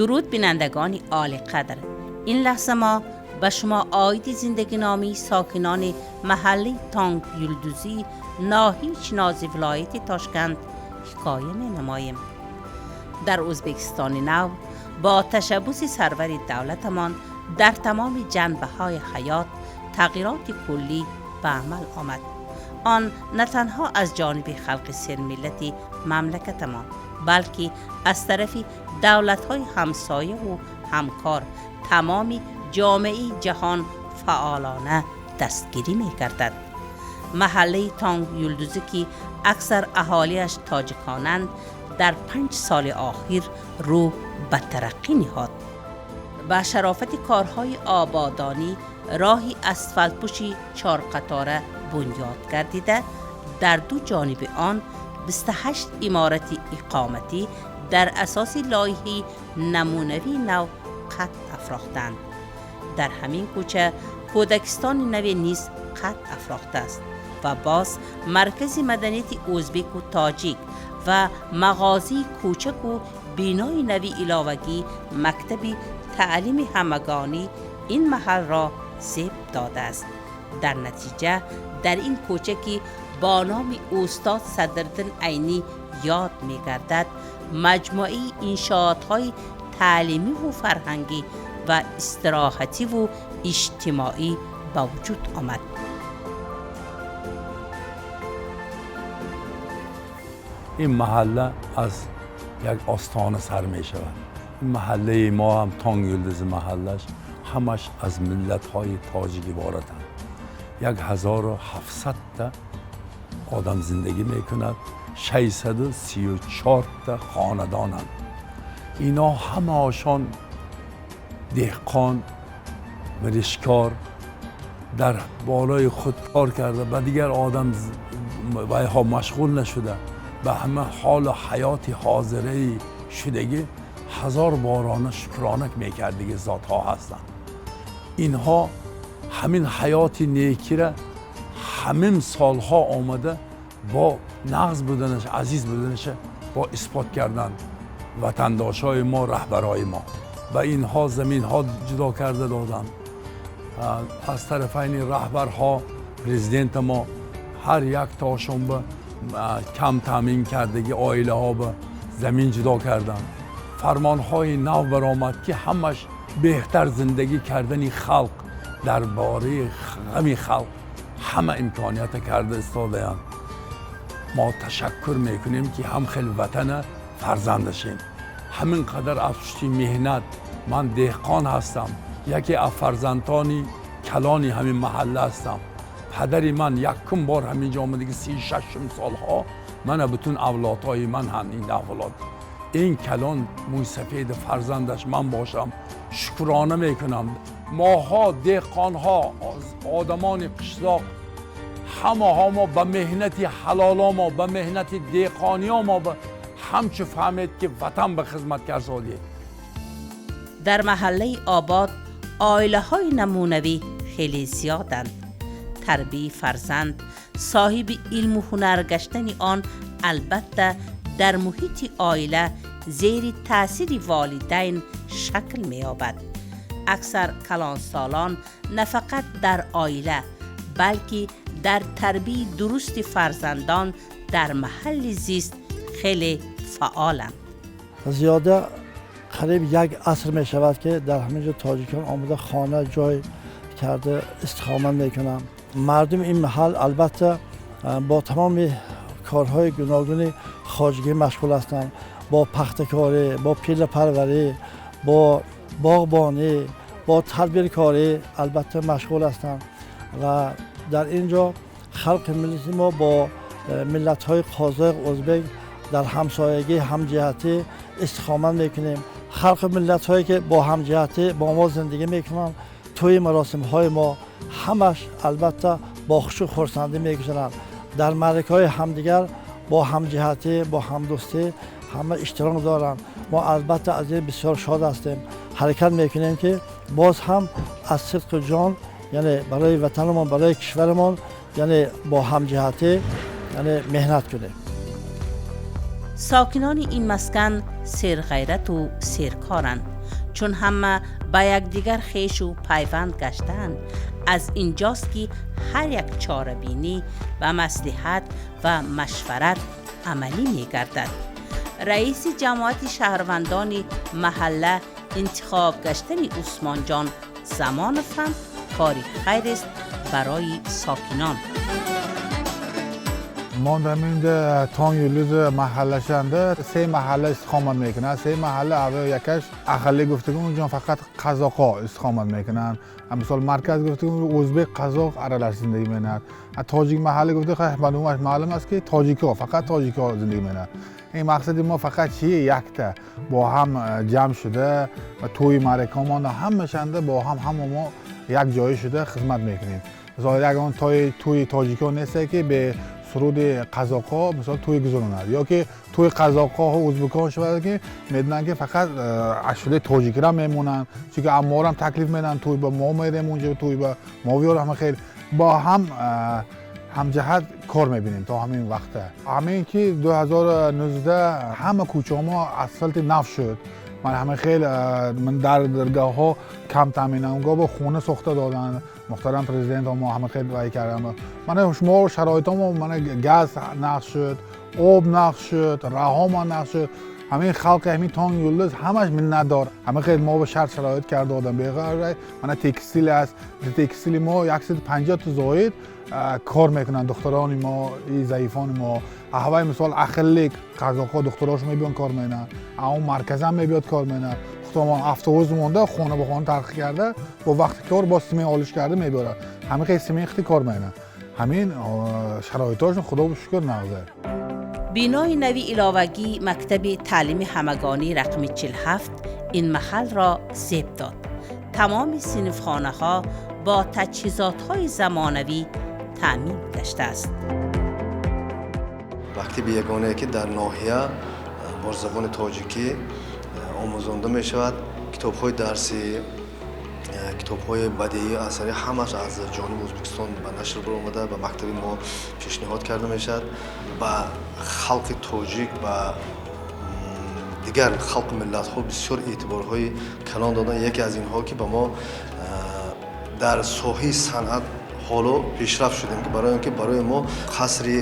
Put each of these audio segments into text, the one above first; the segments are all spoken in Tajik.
Дуруд, бинандагони олиқадр. Ин лаҳза мо ба шумо оиди зиндагиномаи сокинони маҳаллаи Тонг Юлдузӣ, ноҳияи Чинози вилояти Тошканд ҳикоя менамоем. Дар Ӯзбекистони нав бо ташаббуси сарвари давлатамон дар тамоми ҷанбаҳои ҳаёт тағйироти куллӣ ба амал омад. Он на танҳо аз ҷониби халқи сермиллати мамлакатамон, балки аз тарафи давлатҳои ҳамсояву ҳамкор, тамоми ҷомеаи ҷаҳон фаъолона дастгирӣ мегардад. Маҳаллаи Тонг Юлдузӣ, ки аксар аҳолиаш тоҷиконанд, дар 5 соли охир рӯ ба тараққӣ ниҳод. Ба шарофати корҳои ободонӣ роҳи асфалтпӯши чорқатора бунёд гардида, дар ду ҷониби он 28 иморати иқоматӣ дар асоси лоиҳаи намунавии нав қад афрохтанд. Дар ҳамин кӯча кӯдакистони наве низ қад афрохтааст ва боз маркази маданияти ӯзбеку тоҷик ва мағозии кӯчаку бинои нави иловагӣ, мактаби таълими ҳамагонӣ ин маҳалро зеб додааст. Дар натиҷа дар ин кӯча, ки бо номи устод Садриддин Айнӣ ёд мегардад, маҷмӯаи иншоотҳои таълимиву фарҳангӣ ва истироҳативу иҷтимоӣ ба вуҷуд омад. Ин маҳалла аз як остона сар мешавад. Ин маҳаллаи мо ҳам, Тонг Юлдузи маҳаллаш, ҳамаш аз миллатҳои тоҷик иборатанд. 1700-та одам зиндагӣ мекунад, 634-та хонадонанд. Ино ҳамаошон деҳқон, миришкор, дар болои худ кор карда, ба дигар одам вайҳо машғул нашуда, ба ҳама ҳолу ҳаёти ҳозираи шудагӣ ҳазор борона шукронак мекардиги зотҳо ҳастанд. Инҳо ҳамин ҳаёти некира ҳамин солҳо омада бо нағз буданаш, азиз буданаша бо исбот кардан ватандошҳои мо, раҳбарои мо ба инҳо заминҳо ҷудо карда доданд. Аз тарафайни раҳбарҳо, президента мо ҳар як тошон ба кам таъмин кардагӣ оилаҳо ба замин ҷудо карданд. Фармонҳои нав баромад, ки ҳамаш беҳтар зиндагӣ кардани халқ, дар бораи ғами халқ ҳама имконията карда истодаянд. Мо ташаккур мекунем, ки ҳам хел ватана фарзандашем. Ҳамин қадар аз пушти меҳнат. Ман деҳқон ҳастам, яке аз фарзандони калони ҳамин маҳалла ҳастам. Падари ман якум бор ҳамин ҷо омадаги 36-ум солҳо. Мана бутун авлодҳои ман ҳам ин авлод. Ин калон мӯйсафеди фарзандаш ман бошам, шукрона мекунам. Моҳо, деҳқонҳо, одамони қишлоқ, ҳамаҳо мо ба меҳнати ҳалоло, мо ба меҳнати деҳқониё, мо ба ҳамчу фаҳмед, ки ватан ба хизмат карсодед. Дар маҳаллаи обод оилаҳои намунавӣ хеле зиёданд. Тарбияи фарзанд, соҳиби илму ҳунар гаштани он албатта дар муҳити оила зери таъсири волидайн шакл меёбад. Аксар калонсолон на фақат дар оила, балки дар тарбияи дурусти фарзандон дар маҳалли зист хеле фаъоланд. Зиёда қариб як аср мешавад, ки дар ҳамин ҷо тоҷикон омада, хона ҷой карда, истиқомат мекунанд. Мардуми ин маҳал албатта бо тамоми корҳои гуногуни хоҷагӣ машғул ҳастанд: бо пахтакорӣ, бо пиллапарварӣ, бо боғбонӣ, бо тадбиркорӣ албатта машғул ҳастанд. Ва дар ин ҷо халқи миллати мо бо миллатҳои қозоқ, ӯзбек дар ҳамсоягӣ, ҳамҷиҳатӣ истиқомат мекунем. Халқи миллатҳое ки бо ҳамҷиҳатӣ бо мо зиндагӣ мекунанд, тӯи маросимҳои мо ҳамаш албатта бо хушу хурсандӣ мегузаранд. Дар маъракаҳои ҳамдигар бо ҳамҷиҳатӣ, бо ҳамдӯстӣ ҳама иштирок доранд. Мо албатта аз ин бисёр шод ҳастем. Ҳаракат мекунем, ки боз ҳам аз сидқу ҷон, яъне барои ватанамон, барои кишварамон, яъне бо ҳамҷиҳатӣ, яъне меҳнат кунем. Сокинони ин маскан серғайрату серкоранд, чун ҳама ба якдигар хешу пайванд гаштаанд. Аз инҷост, ки ҳар як чорабинӣ ба маслиҳат ва машварат амалӣ мегардад. Раиси ҷамоати шаҳрвандони маҳалла интихоб гаштани Усмонҷон Замонов ҳам кори хайрест барои сокинон. Мо дар инҷа Тонг Юлдуз маҳаллашанда се маҳалла истиқомат мекунад. Се маҳалла аввал якаш ахалли гуфтагӣ, унҷо фақат қазоқҳо истиқомат мекунанд. Мисол, марказ гуфтагӣ, ӯзбек, қазоқ аралаш зиндагӣ мекунад. Тоҷик маҳалла гуфта, маълумаш маълум аст, ки тоҷикҳо, фақат тоҷикҳо зиндагӣ мекунанд. Ин мақсади мо фақат чи якта бо ҳам ҷамъ шуда ва тӯи маъракамонда ҳамашанда бо ҳам ҳама мо як ҷое шуда хизмат мекунем. Мисол, ягон тӯи тоҷикҳо несте, ки бе суруди қазоқҳо, мисол, тӯй гузаронад, ё ки тӯи қазоқҳо ӯзбекҳо шавад, ки медонанд, ки фақат ашулаи тоҷикира мемонанд, чунки амморам таклиф медиҳанд, тӯй ба мо мерем, унҷо тӯй ба мо биёр. Ҳама хел бо ҳам ҳамҷаҳат кор мебинем то ҳамин вақта. Ҳамин ки 2019 ҳама кӯчаҳо мо асфалти нав шуд. Ман ҳама хел дар даргоҳҳо кам таъминамгоҳ бо хона сохта доданд. Муҳтарам президент мо ҳама хел вай карданд. Мана шумо шароитомо, мана газ нақш шуд, об нақш шуд, раҳома нақш шуд. Ҳамин халқи ҳамин Тонг Юлдуз ҳамаш миннатдор. Ҳама хел мо ба шарт шароит карда додам. Беғайр, мана текстил аст. Текстили мо 150 то зоид кор мекунанд духтарони мо, заифони мо. Аҳвай, мисол, ахиллик қазоқҳо духтарошо мебиён, кор мекунанд. Он марказам мебиёд, кор мекунанд. Худомон автобус монда, хона ба хона тарқи карда, бо вақти кор бо смен олиш карда мебиёрад. Ҳамин хел смен хити кор мекунанд. Ҳамин шароитошон, худо шукр, нағза. Бинои нави иловагӣ мактаби таълими ҳамагонӣ рақами 47 ин маҳалро зеб дод. Тамоми синфхонаҳо бо таҷҳизотҳои замонавӣ таъмин гаштааст. Мактаби ягонае, ки дар ноҳия бо забони тоҷикӣ омӯзонда мешавад. Китобҳои дарсӣ, китобҳои бадеӣ, асарӣ ҳамаш аз ҷониби Ӯзбекистон ба нашр баромада, ба мактаби мо пешниҳод карда мешавад. Ба халқи тоҷик, ба дигар халқу миллатҳо бисёр эътиборҳои калон доданд. Яке аз инҳо, ки ба мо дар соҳаи санъат ҳоло пешрафт шудем, ки барои он ки барои мо қасри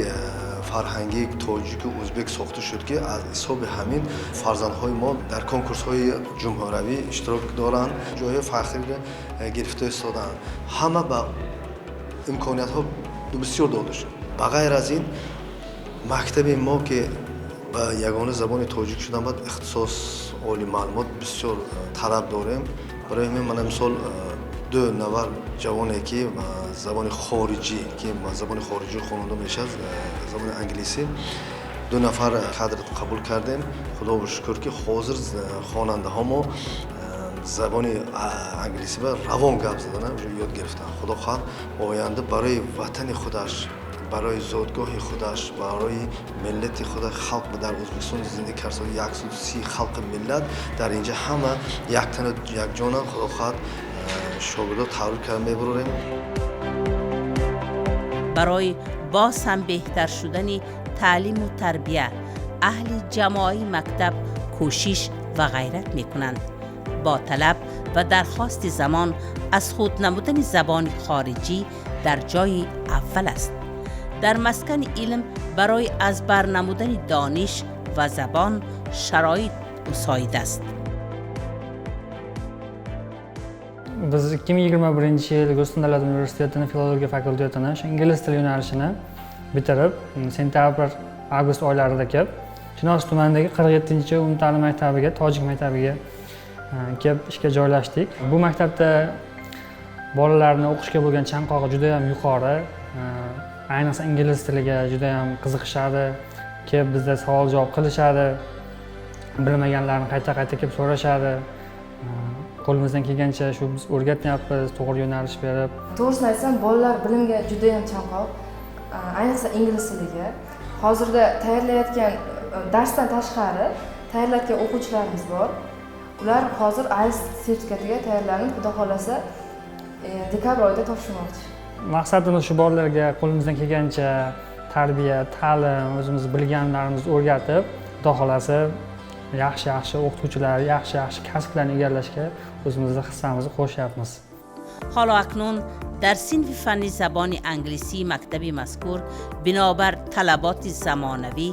фарҳангии тоҷику ӯзбек сохта шуд, ки аз ҳисоби ҳамин фарзандҳои мо дар конкурсҳои ҷумҳуравӣ иштирок доранд, ҷойҳои фахриро гирифта истодаанд. Ҳама ба имкониятҳо бисёр дода шуд. Ба ғайр аз ин, мактаби мо, ки ба ягона забони тоҷик шудан, баъд ихтисос, олӣ маълумот бисёр талаб дорем. Барои ҳамин, мана, мисол, ду навар ҷавоне, ки забони хориҷӣ, ки забони хориҷӣ хонанда мешавад, забони англисӣ, ду нафар кадр қабул кардем. Худо шукр, ки ҳозир хонандаҳо мо забони англисӣ ба равон гап задан ёд гирифтанд. Худо хоҳад, оянда барои ватани худаш, барои зодгоҳи худаш, барои миллати худа, халқ дар Ӯзбекистон зиндагӣ карда, 130 халқи миллат дар инҷа ҳама яктана якҷонанд. Худо хоҳад, шогирдо таврид карда мебарорем. Барои боз ҳам беҳтар шудани таълиму тарбия аҳли ҷамоаи мактаб кӯшиш ва ғайрат мекунанд. Бо талаб ва дархости замон аз худ намудани забони хориҷӣ дар ҷои аввал аст. Дар маскани илм барои аз бар намудани дониш ва забон шароит мусоид аст. Biz 2021 yil Guliston davlat universitetini filologiya fakultetini o'sha ingliz tili yo'nalishini bitirib, sentabr, avgust oylarida kelib, Chinoz tumanidagi 47-umumta'lim maktabiga, tojik maktabiga kelib ishga joylashdik. Bu maktabda bolalarni o'qishga bo'lgan chanqog'i juda ham yuqori, ayniqsa ingliz tiliga juda ham qiziqishadi, kelib bizda savol-javob qilishadi, bilmaganlarini qayta-qayta kelib so'rashadi. Qo'limizdan kelgancha shu biz o'rgatyapmiz, to'g'ri yo'nalish berib. To'g'risini aytsam, bolalar bilimga juda ham chanqoq, ayniqsa ingliz tiliga. Hozirda tayyorlayotgan, darsdan tashqari tayyorlayotgan o'quvchilarimiz bor. Ular hozir IELTS sertifikatiga tayyorlanib, xudo xolasa dekabr oyida topshirmoqchi. Maqsadimiz shu bolalarga qo'limizdan kelgancha tarbiya, ta'lim, o'zimiz bilganlarimizni o'rgatib, Xudo xohlasa, yaxshi yaxshi o'qituvchilar, yaxshi yaxshi kasblarni egallashga o'zimizni hissamizni qo'shyapmiz. ҳоло акнун дар синфи фанни забони англисии мактаби мазкур бинобар талаботи замонавӣ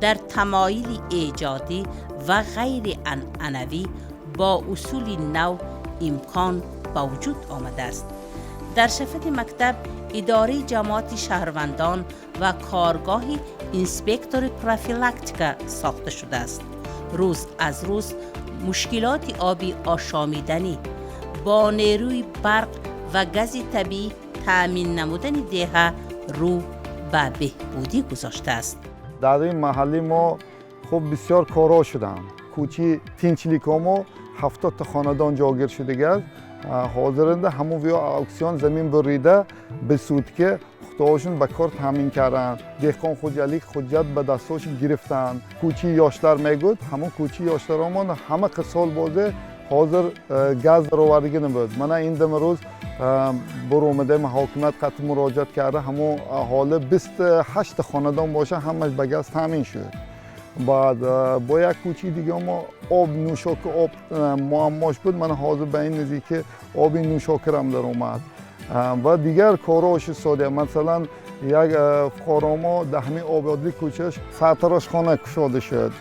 дар тамоили эҷодӣ ва ғайрианъанавӣ бо усули нав имкон ба вуҷуд омадааст. Дар шафати мактаб идораи ҷамоати шаҳрвандон ва коргоҳи инспектори профилактика сохта шудааст. Рӯз аз рӯз мушкилоти оби ошомиданӣ бо нерӯи барқ ва гази табиӣ таъмин намудани деҳа рӯ ба беҳбудӣ гузоштааст. Дар ин маҳалли мо хуб бисёр корҳо шуданд. Кӯчи тинчликҳо мо 70-та хонадон ҷойгир шудагиаст. Ҳозиринда ҳамон виё ауксион замин бурида ба сутка худошон ба кор таъмин карданд. Деҳқон хоҷалик ҳуҷҷат ба дастошон гирифтанд. Кӯчи ёштар мегӯд, ҳамон кӯчи ёштаромон ҳама сол бозе ҳозир газ даровардагини буд. Мана ин дами рӯз буромадаем, ҳокимият қатъи муроҷиат карда, ҳамон аҳоли 28-та хонадон боша, ҳамаш ба газ таъмин шуд. Баъд бо як кӯчаи дига мо об нӯшоки об муаммош буд, мана ҳозир ба ин наздики оби нӯшокирам даромад ва дигар корҳош истода. Масалан, як фуқаро мо дар ҳамин ободли кӯчаш сартарошхона кушода шуд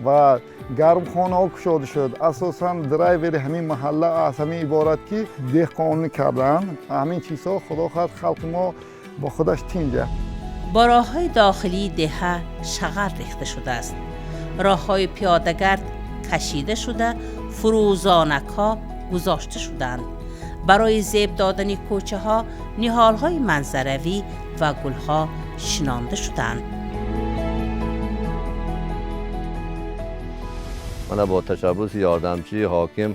ва гармхонаҳо кушода шуд. Асосан драйвери ҳамин маҳалла аз ҳамин иборат ки деҳқонӣ карданд, ҳамин чизҳо. Худо хоҳад, халқи мо бо худаш тинҷа. Бо роҳҳои дохилии деҳа шағал рехта шудааст. Роҳҳои пиёдагард кашида шуда, фурӯзонакҳо гузошта шуданд. Барои зеб додани кӯчаҳо ниҳолҳои манзаравӣ ва гулҳо шинонда шуданд. Мана бо ташаббуси ёрдамчии ҳоким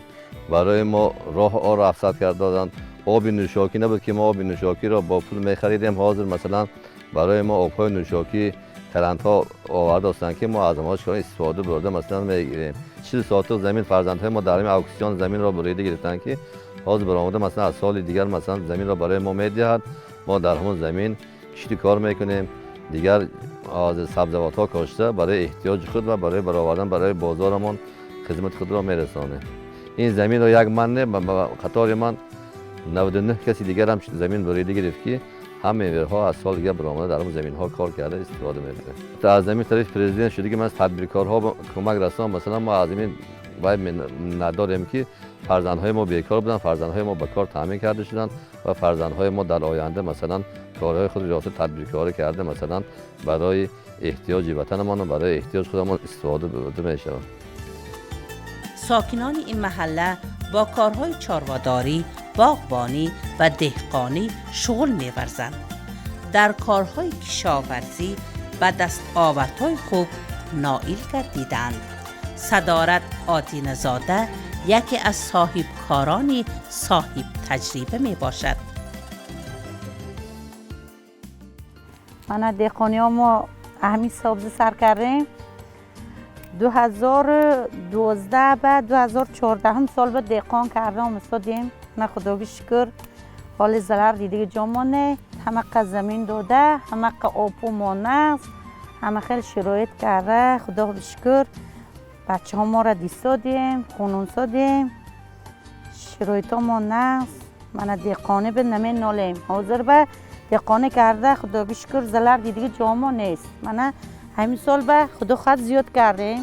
барои мо роҳ оро афсад кард доданд. Оби нӯшокӣ набуд ки мо оби нӯшокиро бо пул мехаридем. Ҳозир масалан барои мо обҳои нӯшокӣ карантҳо оварда ҳастанд ки мо аз онҳо чикор истифода бурда масалан мегирем. 40 сотиқ замин фарзандҳои мо дар ҳамин ауксион заминро бурида гирифтанд ки ҳозир баромада масалан аз соли дигар масалан заминро барои мо медиҳад. Мо дар ҳамон замин кишти кор мекунем. Дигар сабзавотҳо кошта барои эҳтиёҷи худ ва барои баровардан барои бозорамон хизмати худро мерасонем. Ин заминро як ман не, ба қатори ман 99 каси дигарам замин бурида гирифт ки ҳамаи верҳо аз соли дигар баромада дар ҳамон заминҳо кор карда истифода мебарем. Аз замин тарафи президент шуда ки ман тадбиркорҳо кӯмак расон. Масалан, мо аз ин вай надорем ки фарзандҳои мо бекор буданд, фарзандҳои мо ба кор таъмин карда шуданд ва фарзандҳои мо дар оянда масалан корҳои худ риёсат тадбиркорӣ карда масалан барои эҳтиёҷи ватанамон ва барои эҳтиёҷи худамон истифода бурда мешавад. Сокинони ин маҳалла бо корҳои чорводорӣ, боғбонӣ ва деҳқонӣ шуғл меварзанд. Дар корҳои кишоварзӣ ба дастовардҳои хуб ноил гардиданд. Садорат Одиназода яке аз соҳибкорони соҳибтаҷриба мебошад. Мана деҳқониҳо мо ҳамин сабзӣ сар кардем 2012 ба 2014 сол ба деҳқон кардам истодем. На, худоги шукр, ҳоли зарар дидиги ҷомоне, ҳамақа замин дода, ҳамақа обу монаст, ҳама хел шароит карда, худо шукр, бачаҳо моро дистодем, хунунсодем, шароитҳо наст. Мана деҳқонӣ ба наменолем. Ҳозир ба деҳқонӣ карда, худоги шукр, зарар дидиги ҷомо нест. Мана ҳамин сол ба худо хоҳад зиёд кардем.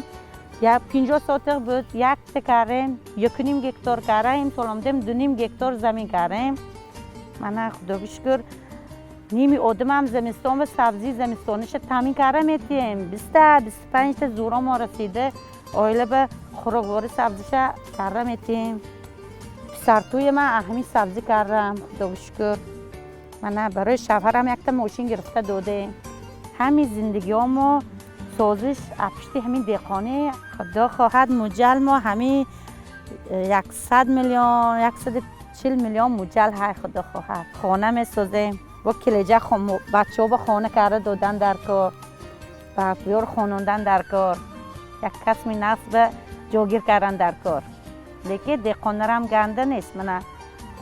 Як 50 сотиқ буд, якта кардем, 1.5 гектар кардем. Имсол омадем, 2.5 гектар замин кардем. Мана худоги шукр, ними одамам зимистон ба сабзии зимистониша таъмин карда метиҳем. 20-та, 25-та зӯро мо расида, оила ба хӯрокворӣ сабзиша карда метиҳем. Писартӯи ман ҳамин сабзӣ кардам, худоги шукр. Мана барои шавҳарам якта мошин гирифта додем. Ҳамин зиндагиҳо мо созиш аз пишти ҳамин деҳқонӣ. Худо хоҳад, муҷал мо ҳамин 100 миллион, 140 миллион муҷал ҳай. Худо хоҳад, хона месозем бо килеҷа. Бачаҳо ба хона карда додан дар кор, ба ёр хонондан дар кор, як касми нафс ба ҷогир кардан дар кор. Лекин деҳқонарам ганда нест. Мана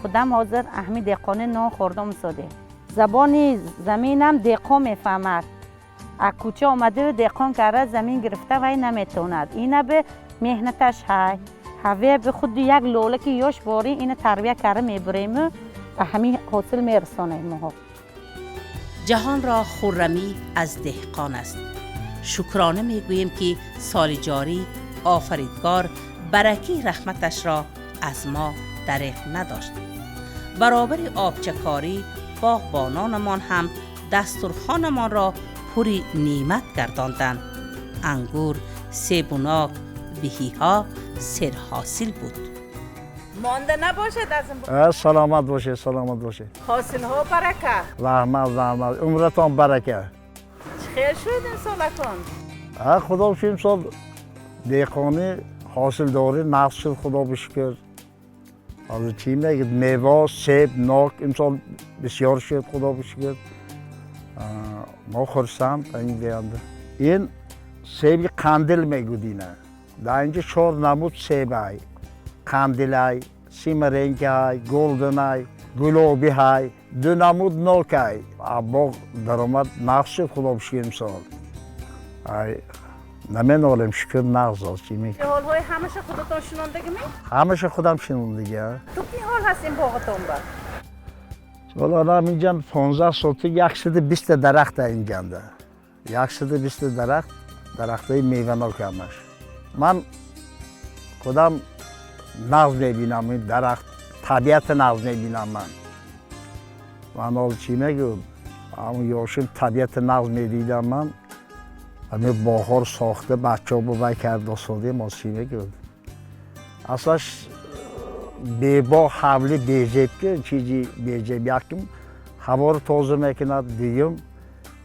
худам ҳозир ҳамин деҳқонӣ нон хӯрдам истодем. Забони заминам деҳқон мефаҳмад. از کوچه آمده و دهقان کرده زمین گرفته وی نمیتواند. اینا به مهنتش های هوه به خود یک لوله که یاش باری اینو تربیه کرده میبریم و همین حاصل میرسانیم ما. جهان را خرمی از دهقان است. شکرانه میگوییم که سال جاری آفریدگار برکه رحمتش را از ما دریغ نداشت. برابر آبچکاری باغبانانمان هم دسترخوانمان را پری نعمت گرداندند. انگور، سیب و ناک، بهیها سر حاصل بود. مانده نباشد از این. سلامت باشه، سلامت باشه. حاصل ها برکه. رحمت رحمت، عمرتان برکه. خیر شد این سالتان. خدا بشکر امسال دهقانی حاصل داری نقص شد، خدا بشکر. از چی میگید میوه، سیب، ناک امسال بسیار شد، خدا بشکر. ما خرسند این گوینده. این سیب قندیل میگوید. در اینجا 4 نمود سیب های. قندیل های، سیمرنگ های، گلدن های، گلابی های، 2 نمود ناک های. باغ درآمد نقص شد، خدا بشکر امسال. نمینالیم شکر نقص است. چی میگی؟ حالهای همشه خودتان شنوندگی می؟ همشه خودم شنوندگی. تو کی حال هست این باغتان بر؟ حالا آدم اینجا 15 سال 120 درخت اینجا. 120 درخت، درختای میوه‌ناک همش. من خودم نغز میبینم این درخت، طبیعت نغز میبینم من. من حالا چی میگم؟ همون یاشم طبیعت نغز میدیدم من. همین باغ‌ها رو ساخته، بچه‌ها بابای کرده ساده ما چی میگم؟ اصلاش بی باغ حولی بی‌زیب که چیزی بی‌زیب یکم هوا رو تازه میکند، دیگم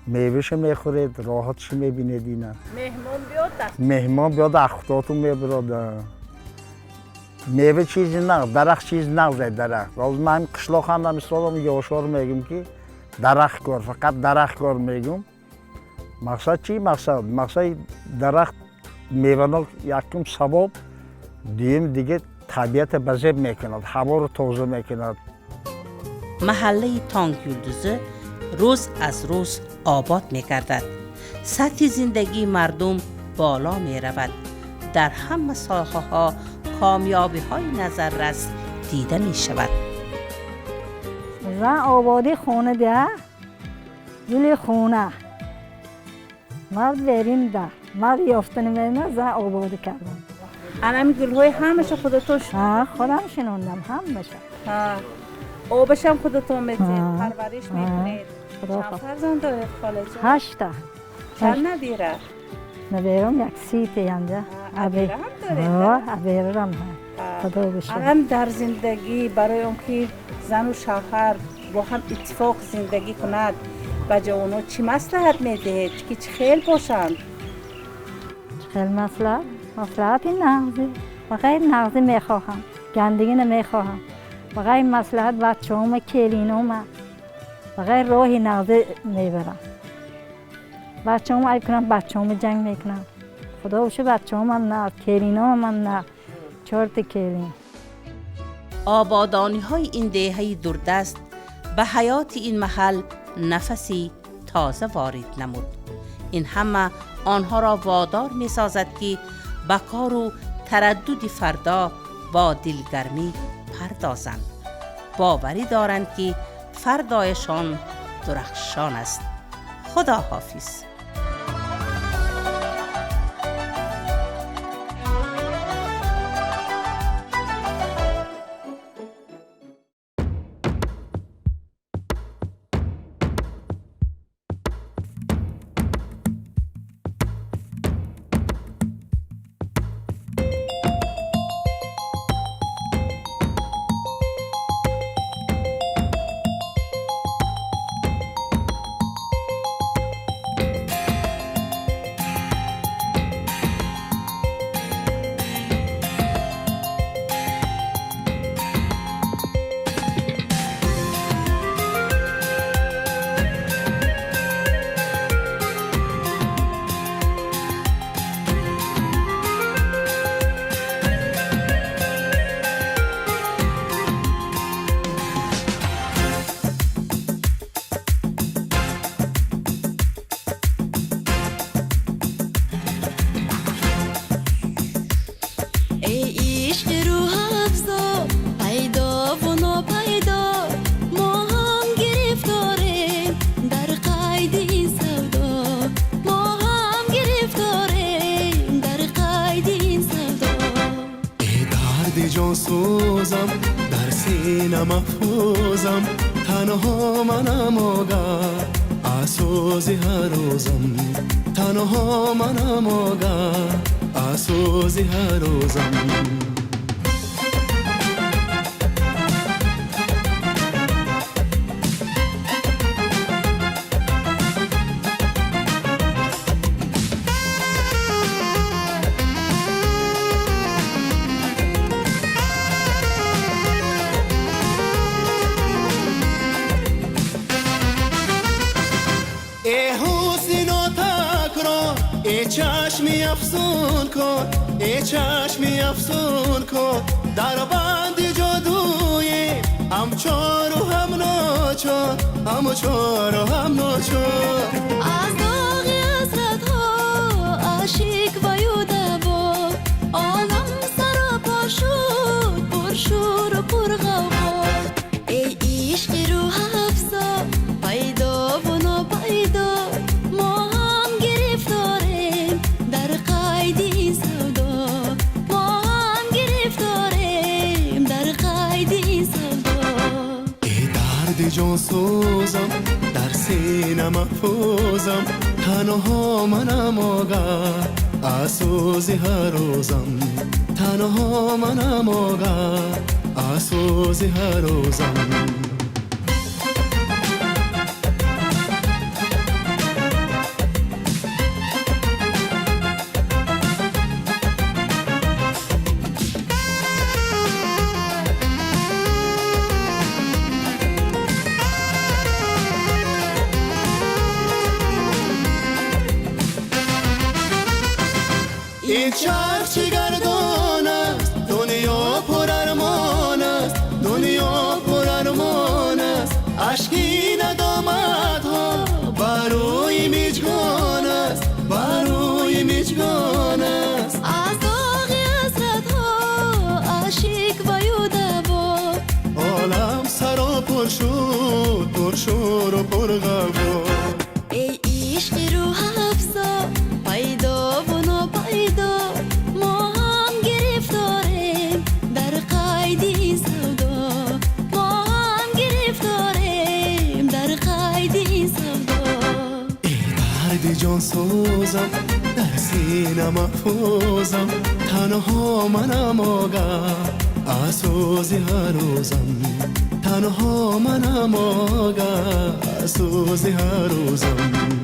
میوه‌شو میخورید، راحتشو میبینید اینا. مهمان بیاد دست. مهمان بیاد اختاتون میبراد. میوه چیزی نه، درخت چیز نه درخت. باز من قشلاق هم نمیستادم، یاشار میگم که درخت کار، فقط درخت کار میگم. مقصد چی؟ مقصد درخت میوه‌ناک یکم ثواب، دیم دیگه طبیعت بزیب میکند، هوا رو تازه میکند. محله تانگ یلدوزی روز از روز آباد میگردد. سطح زندگی مردم بالا میرود. در همه ساحه ها کامیابی های نظررس دیده می شود. زن آبادی خونه ده، گل خونه. مرد بریم ده، مرد یافتن میمه زن آبادی کردم. الان گل‌های همش خودتون خودم شنوندم همش. آبش هم خودتون میتید، پرورش میکنید. چند فرزند دارید خاله جان؟ 8 تا. چند نبیره؟ نبیرم یک 30 تا اینجا. ابیره هم دارید؟ ابیره هم خدا بشکر. الان در زندگی برای اون که زن و شوهر با هم اتفاق زندگی کند با جوانو چی مصلحت میدهید که چه خیل باشند؟ خیلی مصلحت؟ مصلحت نغزی، بغیر نغزی میخواهم، گندگی نمیخواهم، بغیر مصلحت بچه‌هام کلینوم، بغیر راه نغزی میبرم. بچه‌هام عیب کنم، بچه‌هام جنگ میکنم. خدا بشه بچه‌هام هم نه، کلینوم هم نه، 4 تا کلین. آبادانی های این دهه دوردست به حیات این محل نفسی تازه وارد نمود. این همه آنها را وادار می سازد که به کار و تردد فردا با دلگرمی پردازند. باوری دارند که فردایشان درخشان است. خدا حافظ. درد جان سوزم در سینه مفوزم تنها منم آگه اسوز هر روزم تنها منم آگه اسوز هر روزم. چشمی افسون کن ای چشمی افسون کن در بند جادوی هم چار و هم ناچار هم چار و هم ناچار از داغ حسرت ها عاشق و یودوا عالم سراپا شد پرشور و پرغوغا ای عشق روح افزا پیدا و ناپیدا ما هم گرفتاریم در قید این سودا ما هم گرفتاریم در قید این سودا ای درد جان سوزم در سینه محفوظم تنها منم آگه از سوز هر روزم تنها منم آگه از سوز هر روزم. این چرخ چه گردان است دنیا پر ارمان است دنیا پر ارمان است اشکی ندامت ها بر روی میجگان است بر روی میجگان است از داغ حسرت ها عاشق و یودوا عالم سرا پر شد پر شور و پر غوا ای عشق روح افزا پیدا و ناپیدا ما هم گرفتاریم در قید این سودا ما هم گرفتاریم در قید این سودا ای درد جان سوزم در سینه محفوظم تنها منم آگه از سوز هر روزم تنها منم آگه از سوز هر روزم.